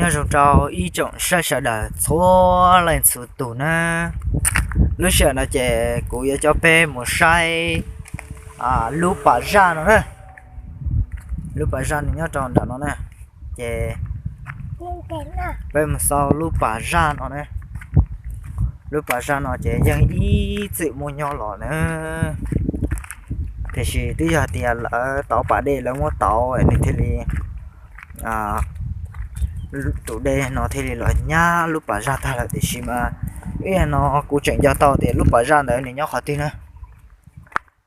Nyob zoo rau ib tsoom saib sawv daws txhua leej txhua tus na. Lub sij hawm no ces kuv yuav coj peb mus saib lub pas zaj no na. Lub pas zaj nws nyob rau nram no na. Ces peb mus xauj lub pas zaj no na. Lub pas zaj no ces yeej ib txwm muaj nyob los na, tiam sis twb yog tias lawv tauv pas dej lawv muab tauv nws thiaj li, tus dej no thiaj li los nyab lub pas zaj tag lawm, tiam sis mas ib yam no kuv tseem nco tau tias lub pas zaj ntawd nws nyob qhov twg na.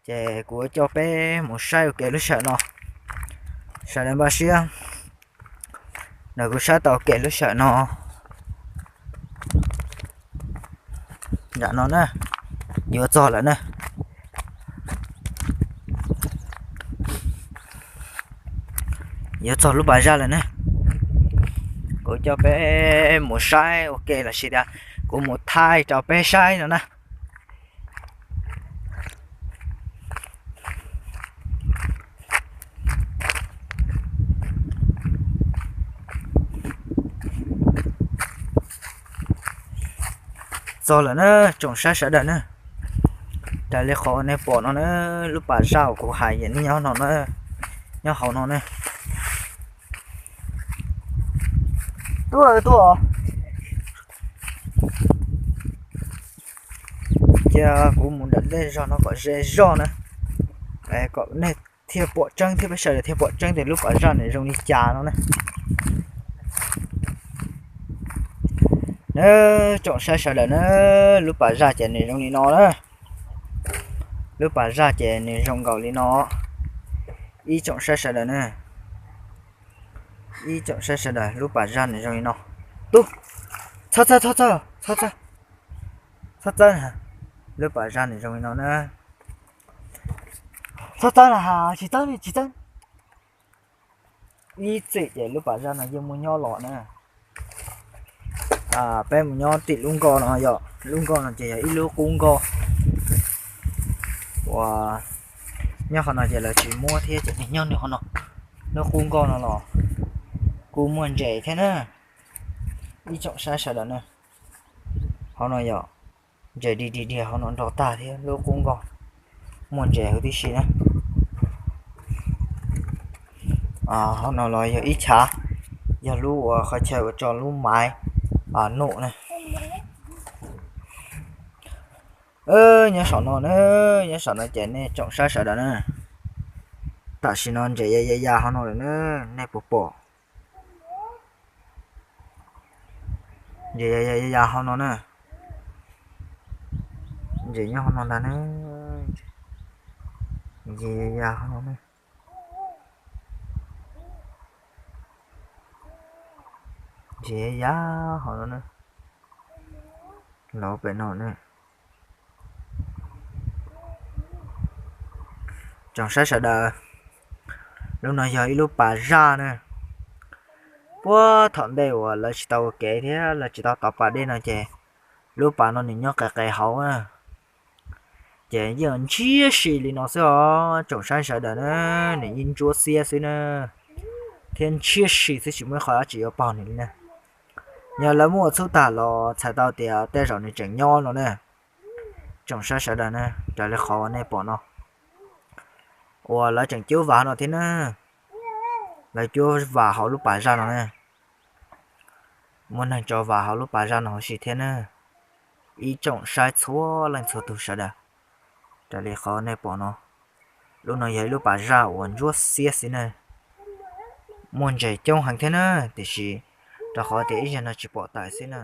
Ces kuv coj peb mus saib ua ke lub sij hawm no, sawv daws npaj siab. Nws kuv saib tau ua ke lub sij hawm no, nram no na, yuav txog lawm na. Yuav txog lub pas zaj lawm na. Kuv coj peb mus saib ua ke los sis tias kuv mus thaij rau peb saib no na. Txog lawm na, tsoom saib sawv daws na. Raws li qhov nej pom no na, lub pas zaj uas kuv hais yeej nyob no na, nyob hauv no na. Tuaj tuaj, cia kuv mus nram dej zog no kom ze zog na, kom nej thiaj pom tseeb thiab peb sawv daws thiaj pom tseeb tias lub pas zaj nws zoo li cas no na. Tsoom saib sawv daws na, lub pas zaj ces nws zoo li no na. Lub pas zaj ces nws zoo nkaus li no. Ib tsoom saib sawv daws na, ib tsoom saib sawv daws, lub pas zaj nws zoo li no. Tub, txhob txawb, txhob txawb, txhob txawb, txhob txawb na. Lub pas zaj nws zoo li no na. Txhob txawb na, tsis txawb, tsis txawb. Ib txwm ces lub pas zaj no yeej muaj nyob los na. Peb mus nyob tim lub nkoj no yom, lub nkoj no ces yog ib lub qub nkoj uas nyob qhov no ces lawv tsis muab thiab ces nyob nws qhov no. Lub qub nkoj no los kuj muaj ntses thiab na. Ib tsoom saib sawv daws na, hauv no yog ntses dig dig dig hauv no nrog tag thiab lub qub nkoj muaj ntses huv tib si na. Hauv no los yog ib chav, yog lub uas qhov chaw uas tso lub maiv num na. Nyob saum no na, nyob saum no ces nej tsoom saib sawv daws na, tam sim no ntses ya ya ya hauv no lawm na, nej puas pom? Ntses ya ya ya hauv no na, ntses nyob hauv no ntag na, ntses ya ya hauv no na, ntses ya ya hauv no na, los pem no na. Tsoom saib sawv daws, lub no yog ib lub pas zaj na. Puag thaum ntej uas lawv tsis tau ua kev thiab lawv tsis tau tov pas dej no ces lub pas no nws nyob qis qis hauv na. Ces yeej ntshiab si li no xwb os tsoom saib sawv daws na, nws yeej ntsuab xiab xwb na, thiab ntshiab si xwb tsis muaj ib qho dab tsi yuav paug nws li na. Yog lawv muab ua txhub tag los txhais tau tias tej zaum nws tseem nyob no na. Tsoom saib sawv daws na, raws li qhov uas nej pom no, uas lawv tseem cuab vas no thiab na, lawv cuab vas hauv lub pas zaj no na, muaj neeg tso vas hauv lub pas zaj no huv si thiab na. Ib tsoom saib txhua leej txhua tus sawv daws, raws li qhov nej pom no, lub no yog ib lub pas zaj uas ntsuab xiab xwb na, muaj ntses coob heev thiab na, tiam sis rau qhov tias ib zaug no tsis pom tawm xwb na.